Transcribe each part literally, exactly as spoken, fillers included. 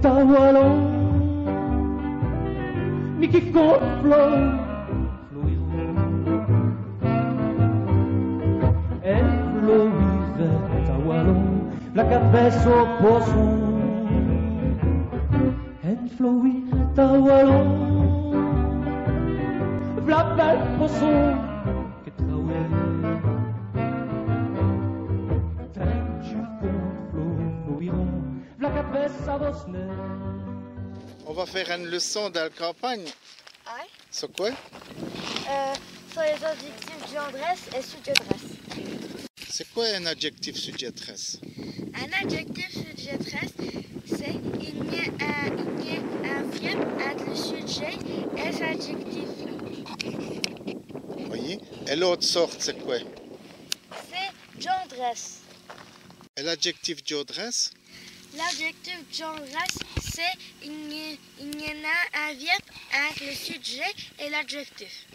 È walon, mi qui compte fleur, fleuron. Ène fleur verte è walon, v'la qu'avou sès bons poissons. Ène fleur verte è walon, v'la bèle poisson. On va faire une leçon de la campagne. Ayi. Sur quoi ? Euh, sur les adjectifs gendresse et sudjettresse. C'est quoi un adjectif sudjettresse ? Un adjectif sudjettresse, c'est il y a un, il y a un verbe entre le sujet et l'adjectif. Oui. Et l'autre sorte, c'est quoi ? C'est gendresse. Et l'adjectif gendresse ? L'adjectif gendresse, c'est il y a, il y a un verbe entre le sujet et l'adjectif.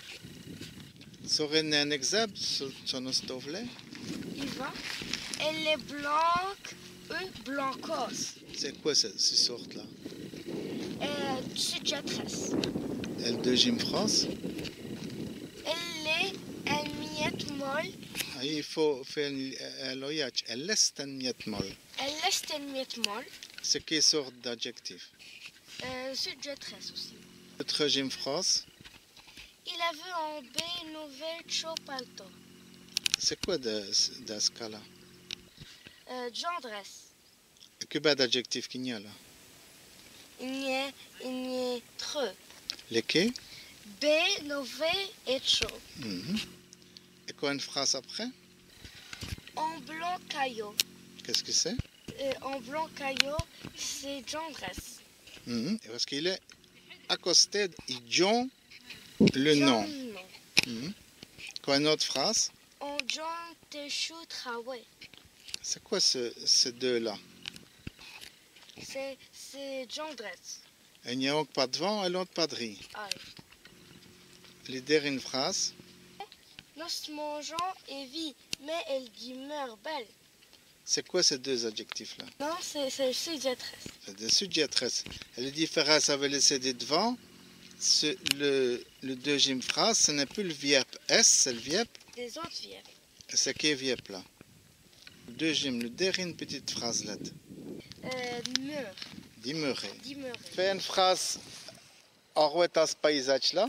Sârîz-vous dîre un exemple sur, sur nos stauvelets ? Ici. Elle est blanche ou blancosse. C'est quoi ce, ce sorte-là ? Euh, sudjettresse. Et la deuxième phrase ? Elle est ène miète molle. Ah, il faut faire un, un loyadje. Èle èst ène miète molle. Èle èst ène miète molle. C'est quelle sorte d'adjectif ? Euh, sudjettresse aussi. La troisième phrase. Il aveut on bèl nouvèl tchot paltot. C'est quoi de, de ce cas-là ? Euh, gendresse. Qué bêts adjectifs qu'i gn-a là ? I gn-a, i gn-a treûs. Lesquels ? Bèl, nouvèl èt tchot. Mhm. Et quoi, une phrase après ? On blanc cayaud. Qu'est-ce que c'est ? Euh, on blanc cayaud, c'est gendresse. Mhm. Et parce qu'il est à côté, i djon le nom. Djon le nom. Mhm. Quoi, une autre phrase ? On djon tèchou trawè. C'est quoi ce, ces deux-là ? C'est, c'est gendresse. I gn-a onk pa d'vant èt l'ôte pa drî. Ayi. Li dêrin.ne phrase. Nosse mondjon èst vî, mins èle dimeûre bèle. C'est quoi ces deux adjectifs-là ? Non, c'est, c'est sudjettresse. C'est des sudjetresses. Èt la difèrince avou cisse di d'vant, c'est le, le deuxième phrase, ce n'est plus le verbe èsse, c'est le verbe. Des autres verbes. C'èst qué vêrbe là ? Deuxième, la dêrin.ne pitite frâse la. Euh, dimeûre. Dimeurer. Dimeurer. Fé ène frâse. Arwète à ç' paysadje-là.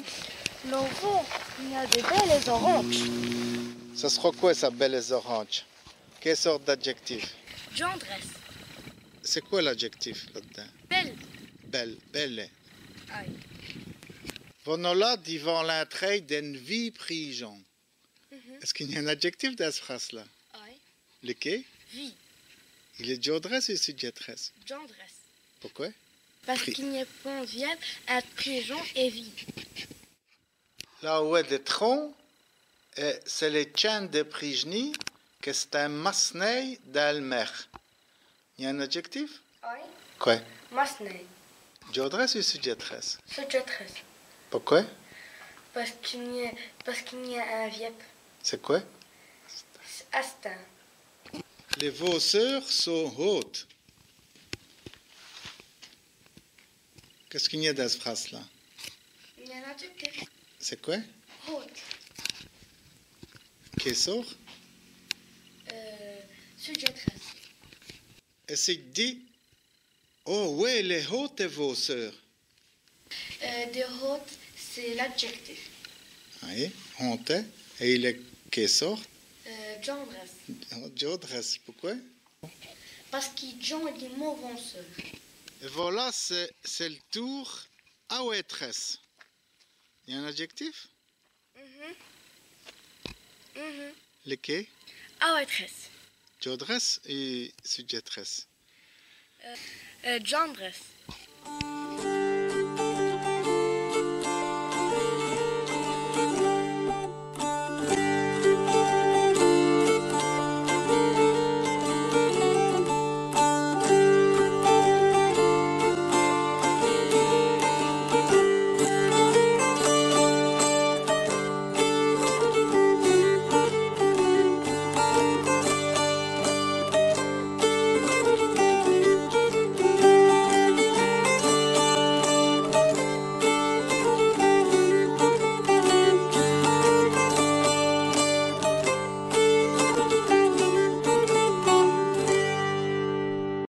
Lon vôye, i gn-a dès bèlès orandjes. Ça s'reut qwè ça, bèlès orandjes ? Qué sôrte d'adjectif ? Gendresse. C'èst qwè l'adjectif là-d'dins ? Bèle. Bèle, bèle. Ayi. Vos-nos là divant l'intrêye d'ène vîye prîjon. Mhm. Èst-ce qu'i gn-a in-adjèctif dins ç' frâse-là ? Oyi. Lèqué ? Vîye. Il èst djôdrèsse ou sudjètrèsse ? Djôdrèsse. Pouqwè ? Pace qu'i gn-a pont d' vèbe inte prîjon èt vîye. Là-wè dès troncs, èt c'èst lès tchin.nes dès prîj'nîs, qu'èst in masnêye dins l' mèr. I gn-a in-adjèctif ? Oyi. Qwè ? Masnêye. Djôdrèsse ou sudjètrèsse ? Sudjètrèsse. Pouqwè ? Pace qu'i gn-a, pace qu'i gn-a in vèbe. C'èst qwè ? C'èst asteûre. Lès vôsseûres sont hôtes. Qu'èst-ce qu'i gn-a dins ç' frâse-là ? I gn-a in-adjèctif. C'èst qwè ? Hôte. Qué sôrt ? Euh, sudjètrèsse. Èt si dj' di, oh wè, lès hôtès vôsseûres. Euh, dès hôtès, c'èst l'adjèctif. Oyi, hôtès. Èt il èst qué sôrt ? Euh, djôdrèsse. Djôdrèsse, pouqwè ? Pace qu'i djont dès mauvaîsseûres. Èt vola, c'èst, c'èst l' toûr awêtrèsse. I gn-a in-adjèctif ? Mhm. Mhm. Lèqué ? Awêtrèsse. Djôdrèsse ou sudjètrèsse ? Euh, euh, djôdrèsse.